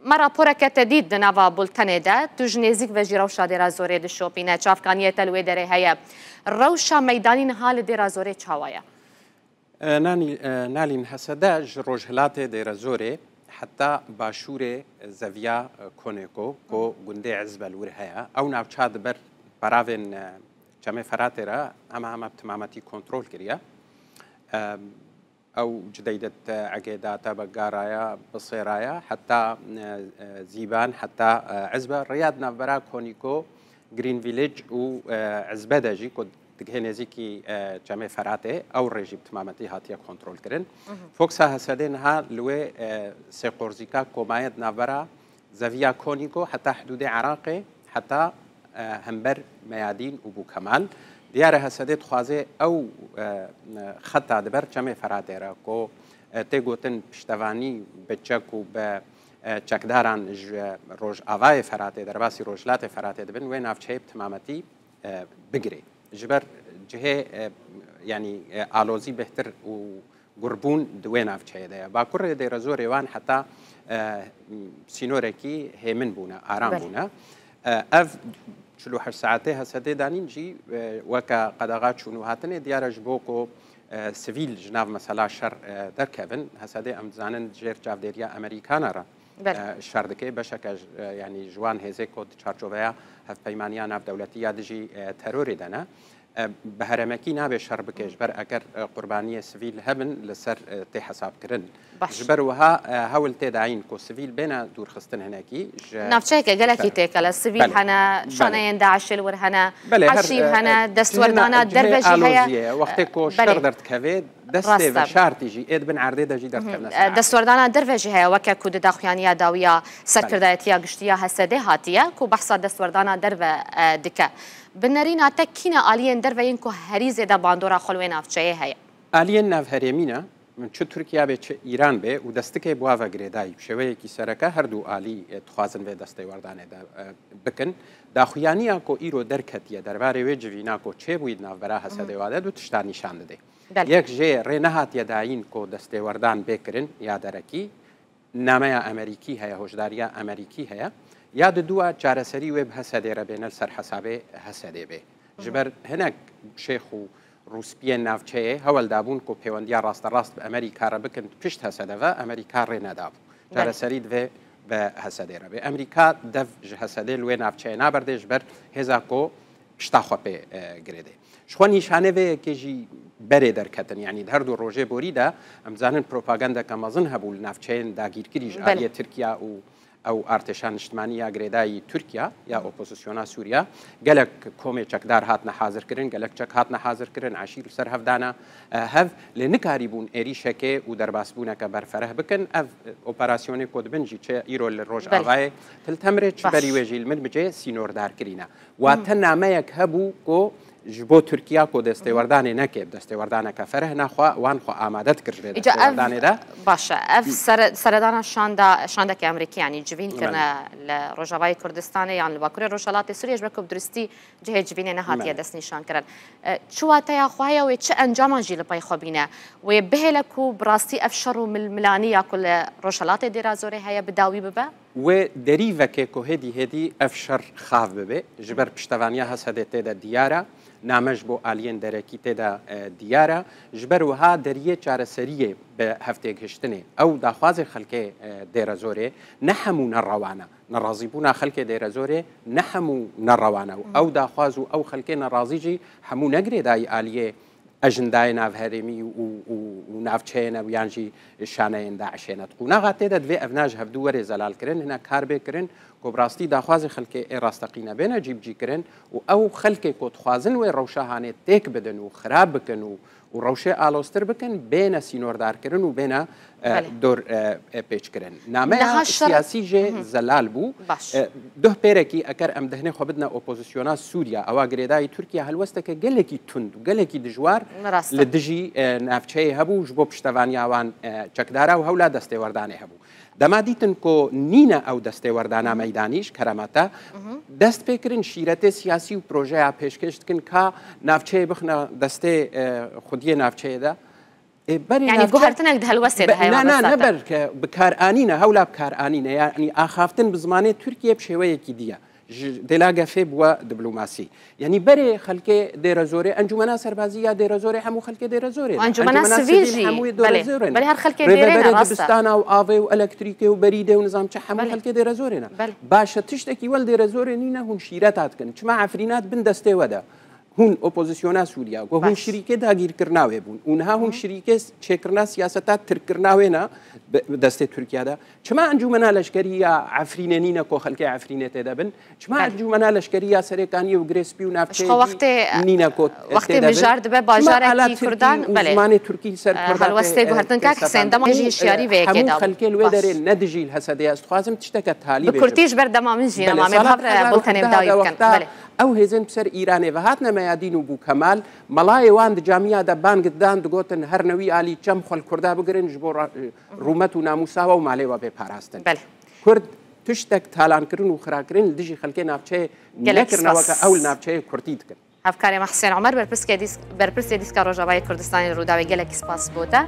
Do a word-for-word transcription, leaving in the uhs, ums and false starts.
Me raporeke te dît di nava bultenê de, tu ji nêzîk ve jî rewşa Dêra Zorê dişopîne, çavkaniyê te li wê derê heye. Rewşa meydanî niha li Dêra Zorê çawa ye? E, Nanî-, e, Nalîn, Hesede ji rojhilatê Dêra Zorê heta başûrê zeviya, e, Koneko, ku gundê Ezbe li wir heye. Ew navça di ber peravên, e, Çemê Feratê re hema hema bi timametî kontrol kiriye. E, Ew ji Deydet, Egêda te bi Garaya, bi Sêraya, heta, e, e, Zîban, heta, e, Ezbe, riya di navbera Konîko, Green Village û, e, Ezbe de jî, ku digihê nêzîkî, e, Çemê Feratê, ew rê jî bi timametî hatiye kontrolkirin. Foxa Hesedê niha li wê, e, sêqorzîka komaye di navbera zeviya Konîko heta hidûdê Iraqê, heta, e, hember Meyadîn û Bûkemal. Diyar e Hesedê dixwaze ew, e, xeta di ber Çemê Feratê re ku, e, tê gotin piştevanî bi çek û bi, e, çekdaran ji Rojavayê Feratê, derbasî Rojhilatê Feratê dibin, wê navçeyê bi timametî, e, bigirê. Ji ber cihê, e, yanî, e, alozî bêhtir û gurbûn di wê navçeyê de ye. Bakurê Dêrezorê wan heta, e, sînorekî hêmin bûne, aram Belê. bûne. E, ev çil û heşt saetê Hesedê danîn jî, e, weke qedaxa çûn û hatinê diyar e ji bo ku, e, sivîl ji nav mesela şer, e, derkevin. Hesedê em dizanin jêr çavdêriya Amerîkana re, Belê. e, şer dike. Beşeke ji, e, yanî ji wan hêzê ku di çarçoveya hevpeymaniya navdewletî ya dijî, e, terorê de ne. E, bi heremekî nabe şer bike, ji ber eger, e, qurbaniyê sivîl hebin, li ser, e, tê hesabkirin. Baş. Ji ber wiha, e, hewl tê dayîn ku sivîl bêne dûrxistin hinekî ji Navçeyeke gelekî şer. têkele, sivîl Belê. hene, Belê. şaneyên DAIŞê li wir hene, Belê, her, arşîv e, hene, e, destwerdana cihê, cihê derve jî heye. aloziyê ye. Wextê ku Belê. şer derdikeve, destê Rast e. veşartî jî ê di bin erdê de jî derdikevine E, ser erdê. Destwerdana derve jî heye, weke ku di daxuyaniya dawiya Belê. serkirdayetiya giştî ya Hesedê hatiye, ku behsa destwerdana derve, e, dike. Bi nerîna te kî ne aliyên derve yên ku herî zêde bandora xwe li wê navçeyê heye? Aliyên navherêmî ne, çi Tirkiye be, çi Îran be û destikê bi wa ve girêdayî. Bi şêweyekî sereke her du alî, e, dixwazin vê destêwerdanê de, e, bikin. Daxuyaniya ku îro derketiye derbarê wê civîna ku çêbûyî di navbera Hesedê wa de du tiştan nîşan dide. Belê. Yek jê rê nehatiye dayîn ku destêwerdan bê kirin ya derekî, nameya Amerîkî heye, hoşdariya Amerîkî heye, ya di dua çareserî wê bi Hesedê re bê, ne li ser hesabê Hesedê bê. Ji ber hinek şêx û rûspiyên navçeyê hewel dabûn ku pêwendiya rasterast bi Amerîka re bikin pişt Hesedê ve, Amerîka rê nedabû. Belê. Çareserî divê bi Hesedê re bê. Amerîka dev ji Hesedê li wê navçeyê naberdê, ji ber hêza ku pişta xwe pê, e, girêdê. Ji xwe nîşane vê yekê jî berê derketin. Yanî di her du rojê borî de em dizanin propagandeke mezin hebû li navçeyên dagîrkirî ji Belê. aliyê Tirkiye û ew artêşa niştimanî ya girêdayî Tirkiye ya opozisyona Sûriye. Gelek komê çekdar hatine hazirkirin, gelek çek hatine hazirkirin, eşîr li ser hev dane, e, hev, lê nikarîbûn êrîşekê û derbasbûneke berfereh bikin. Ev, e, operasyonê ku dibin jî çi îro li Belê. Rojavayê Til Temrê, çi Baş. berî wê jî li Minbicê sînordar kirîne. Wate nameyek hebû ku ji bo Tirkiye ku destêwerdanê neke, bi destêwerdaneke fereh nexwe, wan xwe amade dikir ji vê Îca ev destêwerdanê de. Baş e. Ev sere-, seredana şanda, şandeke Amerîkî, yanî civîn Belê. kirine li Rojavayê Kurdistanê yan li Bakurê Rojhelatê Sûriyê, ji ber ku bi duristî cihê civînê nehatiye Belê. destnîşankirin. E, çi wateya xwe heye wê çi encaman jî li pey xwe bîne? Wê bihêle ku bi rastî ev şer û milmilanî ya ku li Rojhelatê Dêra Zorê heye bi dawî bibe? Wê derî veke ku hêdî hêdî ev şer xav bibe, ji ber piştevaniya Hesedê tê de diyar e, name ji bo aliyên derekî tê de, e, diyar e. Ji ber wiha deriyê çareseriyê bi hevtêgihiştinê. Ew daxwazê xelkê, e, Dêrezorê ne hemû ne rewan e. Nerazîbûna xelkê Dêrezorê ne hemû ne rewan e. Û ew daxwaz û ew xelkê nerazî jî hemû ne girêdayî aliyê ejindayê navherêmî û, û, û navçeyên ew yan jî şaneyên DAIŞê ne. Di qonaxa tê de divê evna ji hevdû were zelalkirin, hine kar bê kirin ku bi rastî daxwazê xelkê ê rasteqîne bêne cîbicîkirin û ew xelkê ku dixwazin wê rewşa hanê têk bidin û xirab bikin û, û rewşê aloztir bikin, bêne sînordarkirin û bêne, e, Belê. dor, e, e, pêçkirin. Nameya Niha şer- siyasî jê Hı hı. zelal bû. Baş. E, Duh pêrekî eker em dehnê xwe bidine opozisyona Sûriya, ewa girêdayî Tirkiye helwesteke gelekî tund û gelekî dijwar Rast e. li dijî, e, navçeyê hebû, ji bo piştevaniya wan, e, çekdara û hewla destêwerdanê hebû. Dema dîtin ku nîne ew destêwerdana Hı hı. meydanî ji kerema te, Hı hı. dest pê kirin şîretê siyasî û projeya pêşkêş dikin ka navçeyê bixine destê, e, xwediyê navçeyê de. Ê, berê Yani navçe guhertinek di helwestê de Be- heye na, na, mebesta ne te. Belke bikaranîne, hewla bikaranîne. Yani axaftin bi zimanê Tirkiye bi şêweyekî diye. Ji dêla gefê bi we diplomasî. Yani berê xelkê Dêrezorê, Encûmena Serbazî ya Dêrezorê, hemû xelkê Dêrezorê ne. Encûmena Encûmena sivîl sivîl jî, hemû yê belê. Dêrezorê ne. Belê her xelkê Dêrê ne Rêvebere rast e. Dibistana û avê û elektrîkê û berîdê û nizam çi hemû Belê. Xelkê Dêrezorê ne. Belê. Baş e, tiştekî wel Dêrezorê nîne hûn şîreta dikin. Çima Efrîna di bin destê we de? Hûn opozisyona Sûriya, ku hûn Baş. Şirîkê dagîrkirina wê bûn. Û niha hûn Hı. Şirîkê çêkirina siyaseta tirkkirina wê ne bi, bi destê Tirkiye de. Çima encûmena leşkerî ya Efrînê nîne ku xelkê Efrînê tê de bin? Çima Belê. Encûmena leşkerî ya Serêkaniyê û Girê Spî û Ji xwe navçeyekî wextê, nîne ku wextê tê de bin? Mijar dibe Çima bajarekî ala Tirkî Kurdan, û belê. Zimanê Tirkî li ser E, Kurda helwestê tê, guhertin tê kak Husên, setan? dema Hûn, jî hişyarî e, vê yekê hemû da bû. Xelkê li wê Baş. Derê ne dijî li Hesedê. Ez dixwazim tişteke talî Bi bêjim. Kurtî ji ber dema min jî Belê, nema, sala mebhab, e, hezar û bultenê bi hevdeh dawî de bikin. Wexta Belê. Ew hêzên bi ser Îranê ve hatine meyadîn û Bûkemal, melayê wan di camiya de bang didan, digotin her newî alî çem xwe li Kurda bigirin ji bo ra-, rûmet û namûsa we û malê we bê parastin. Belê. Kurd tiştek talankirin û xirakirin li dijî xelkê navçeyê Gelek nekirine spas. Weke ew li navçeyê Kurtî dikin. Hevkarê me Husên Omer, berpirsê dîsk-, berpirsê dîska Rojavayê Kurdistanê li Rûdawê gelekî spas bo te.